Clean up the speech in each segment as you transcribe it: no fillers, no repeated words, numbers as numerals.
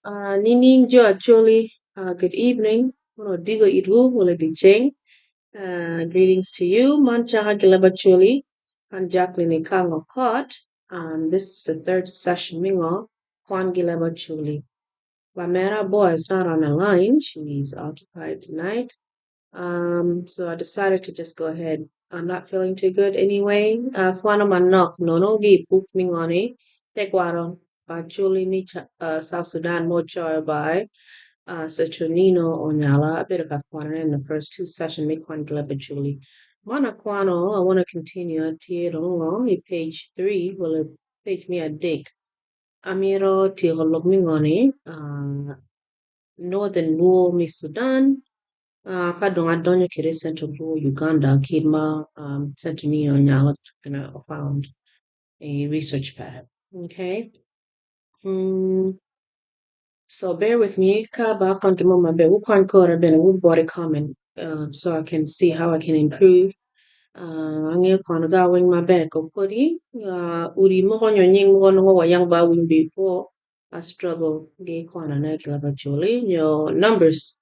Nining jo Acholi, good evening, mono odiko itwu wala dyeceng. Greetings to you. Man caka ki leb Acholi, an Jacqueline Ekang Okot. This is the third session mingo kwan gi leb Acholi. Lamera boy is not on the line. She's occupied tonight. So I decided to just go ahead. I'm not feeling too good anyway. Kwano manok nono gi book mingo ni tekwaro pa Acholi mi South Sudan mo coyo by Saturnino Onyala. Abedo ka kwanone in the first two session me kwan gi leb Acholi. Mana kwano, I want to continue atye dong i page 3, well, page me adek. Amiro tyeko lok mingo ni Northern Luo mi Sudan, ka dong adonyo kede Central Luo Uganda kit ma Saturnino Onyala found a research pad. Okay. So bear with me. Ka ba kwan mo maber. Wukwan kore bene body comment so I can see how I can improve. Angeyo kwano ga weng maber ko podi udi moko nyo nying moko nongo wayang ba winy before I struggle gi kwano ne ki leb Acholi nyo numbers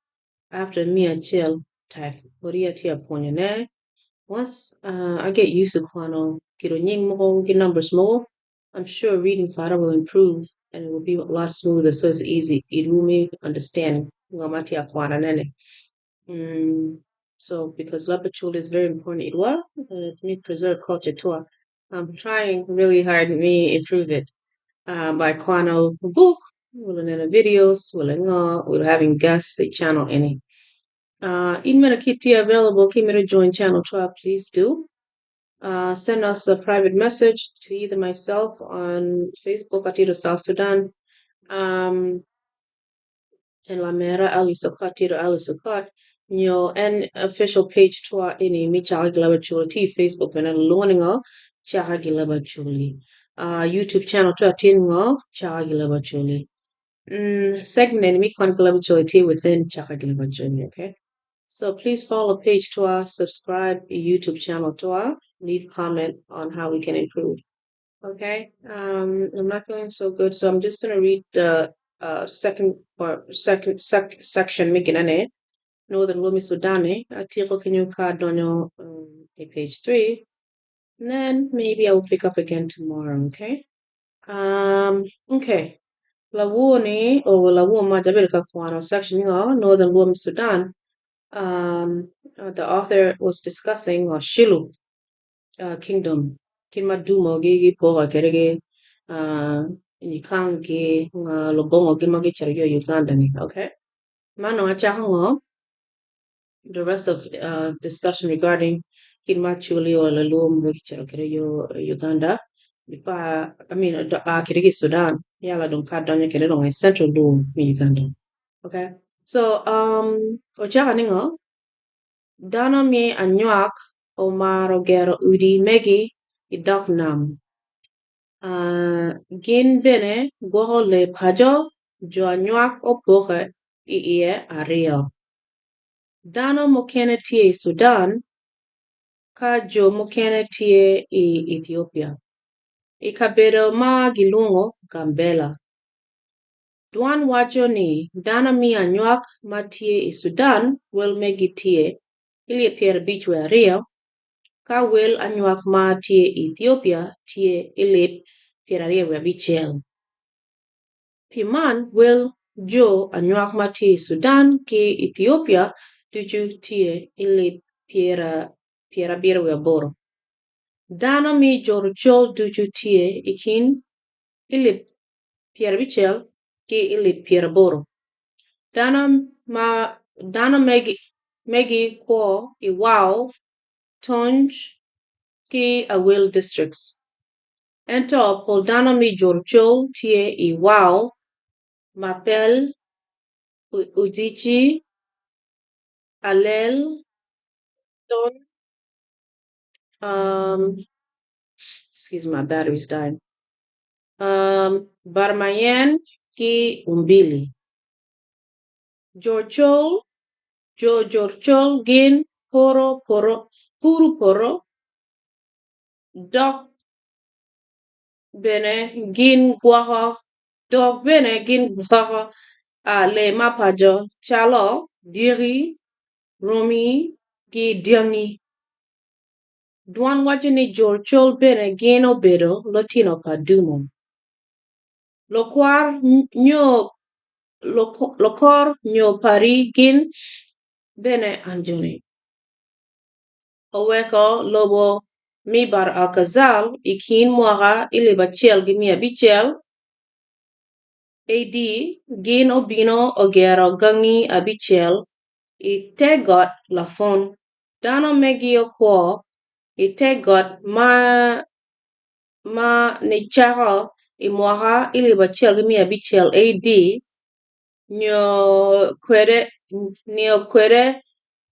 after me acel tek podi atye apwonyo ne. Once I get used to kwano kito nying moko ki numbers moko, I'm sure reading para will improve and it will be a lot smoother, so it's easy. It will me understand ngo ma atye akwana nene. So because leb Acholi is very important itwa, me preserve culture too. I'm trying really hard me improve it by kwano book, wala neno videos, wala ngo, we're having guests at channel any. In meno ki available ki mito join channel 12, please do. Send us a private message to either myself on Facebook, Atito South Sudan, and Lamera Ali Sokot, Tito Ali Sokot, nyo en official page twa ini mi Chaka gi leb Acholi ti Facebook bene lwongo Chaka gi leb Acholi. YouTube channel twa tingo Chaka gi leb Acholi. Segment mi kwan gi leb Acholi ti within Chaka gi leb Acholi, okay? So please follow page twa, subscribe YouTube channel twa, leave comment on how we can improve. Okay, I'm not feeling so good, so I'm just gonna read the second or second section miginane Northern Luo mi Sudani atiko kenyo ka donyo page 3, and then maybe I will pick up again tomorrow. Okay. Okay. Lawoni or lawo ma jabedo ka kwano section ngo Northern Luo mi Sudan. The author was discussing Shilluk kingdom. Kin madumo gi gi pogo kerege nyikang gi lobongo gi magi chero yo Uganda ni. Okay. Mano achako ngo the rest of discussion regarding kin ma Acholi or Luo magi chero kere yo Uganda before I mean kere Sudan yala dong ka donyo kere dong Central Luo mi Uganda. Okay. So ochaka ni ngo dano mi anywak omaro gero udi megi i dog nam. Gin bene gwoko lee paco jo anywak opoke i iye aryo. Dano mukene tye i Sudan ka jo mukene tye i Ethiopia. I kabedo ma gilwongo Gambela. Dwan waco ni dano mi anywak ma tye i Sudan wel megi tye ilye 52 ka wel anywak ma tye i Ethiopia tye ilip 26. Pi man wel jo anywak ma tye i Sudan ki Ethiopia ducu tye ilip 78. Dano mi Jorocol ducu tye i kin ilip 50 ki ilip 80. Dano megi kwo i Wau, Tonj ki Aweil districts. Ento pol dano mi Jorocol tye i Wau, Mapel, Ujiji, Alel, Tonj, excuse me, my battery's dying. Barmayen ki Umbili. Jorocol, jo Jorocol gin poro poro puru poro dok bene gin gwoko dok bene gin gwoko. Lee ma paco calo dyeki, romi, ki dyangi. Dwan waco ni jo Acholi bene gin obedo lutino pa Dumo. Lokwar nyo Pari gin bene Anjoni. Oweko lobo me Bahr el Ghazal i kin mwaka 1500 AD gin obino ogero gangi abicel i te got Lafon. Dano megi okwo i te got ma nicako i mwaka 1500 AD nio kwede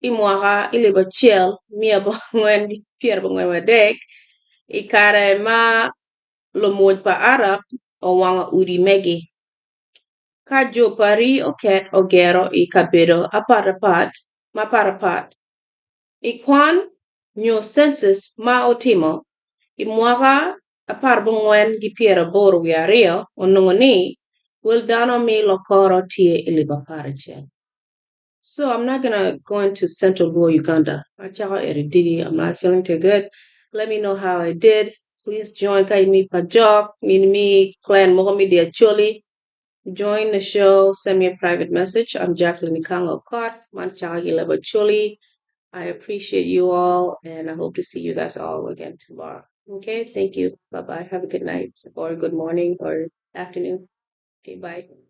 i mwaka 1483 i kare ma lumony pa Arab owango udi megi. Ka jo Pari oket ogero i kabedo mapatpat. I kwan nyo census ma otimo i mwaka 1982 onongo ni wel dano me Lokoro tye 11,000. So I'm not gonna go into Central Luo, Uganda. Achako eridi. I'm not feeling too good. Let me know how I did. Please join ka in mi Pajok, in mi clan mogo mi di Acholi. Join the show. Send me a private message. I'm Jacqueline Ikango Okot. Man chaka gilebo Acholi. I appreciate you all, and I hope to see you guys all again tomorrow. Okay, thank you. Bye bye. Have a good night, or good morning, or afternoon. Okay, bye.